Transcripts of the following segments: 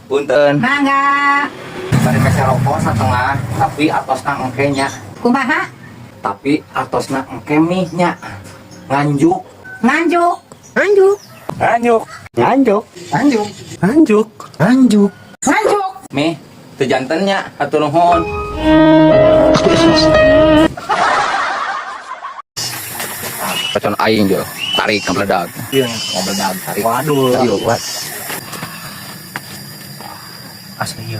Punten. Mangga. Bari meser rokok setengah, tapi atosna engke nya. Kumaha? Tapi atosna engke mih nya. Nganjuk. Nganjuk. Nganjuk. Nganjuk. Nganjuk. Nganjuk. Nganjuk. Nganjuk. Nganjuk. Mih, teu janten nya, hatur nuhun. Pacon aing dia, tarik ngabledag. Iya. Ngabledag tarik. Waduh. Ayo, wat. Asli ieu.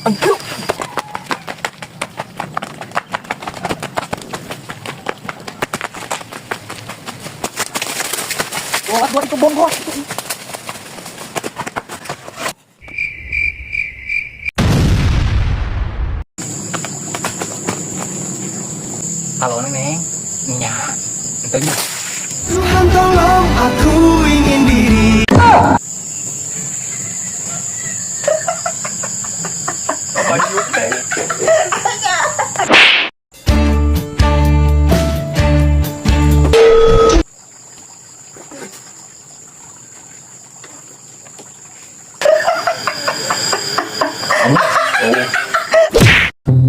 Aduh. Wah, gua itu bonggol. Halo Neng, nya, ente nya. Tuhan tolong aku ingin diri.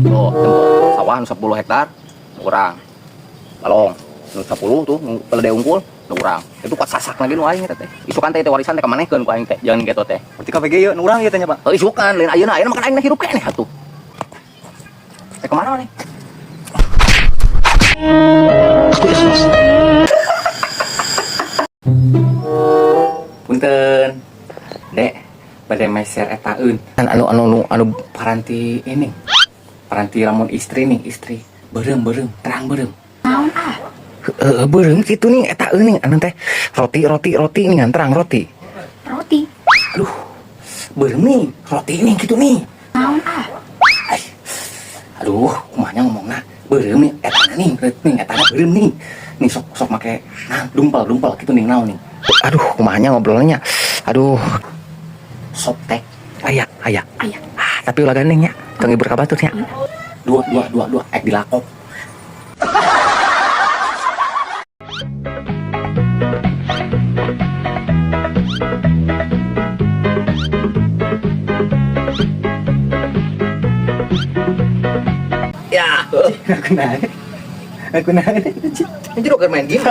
Loh, tempo sawah nu 10 hektar, nu urang. Balong, nu 10 tuh, nu pelede unggul, nu urang. Itu kuat sasak lagi nu aing eta teh. Isukan teh teh warisan teh kamanehkeun ku aing teh, jangan gitu teh. Berarti KPG ieu nu urang ieu teh nya, Pak. Oh, isukan, lain ayeuna, ayeuna makan aing na hirup keneh atuh. Teh kemana nih? Punten. Dek, bade meser etaeun. Kan anu anu anu anu paranti ini. Paranti lamun istri nih, istri. Beureum beureum, terang beureum. Naon ah? Heeh, beureum kitu nih etaeun nih anu teh roti roti roti nih kan terang roti. Roti. Aduh. Beureum nih, roti nih gitu nih. Naon ah? Ay. Aduh, kumanya ngomongna beureum nih etana nih, nih etana beureum nih. Nih sok sok make nah dumpel dumpel gitu nih naon nih. Aduh, kumanya ngobrolnya. Aduh. Sop teh. Aya, aya. Aya. Ah, tapi ulah gandeng nya. Tong ibur ka batur nya. Dua, dua, dua, dua. Eh dilakop. Ya, Aku naik. Aku naik. ini juga main game.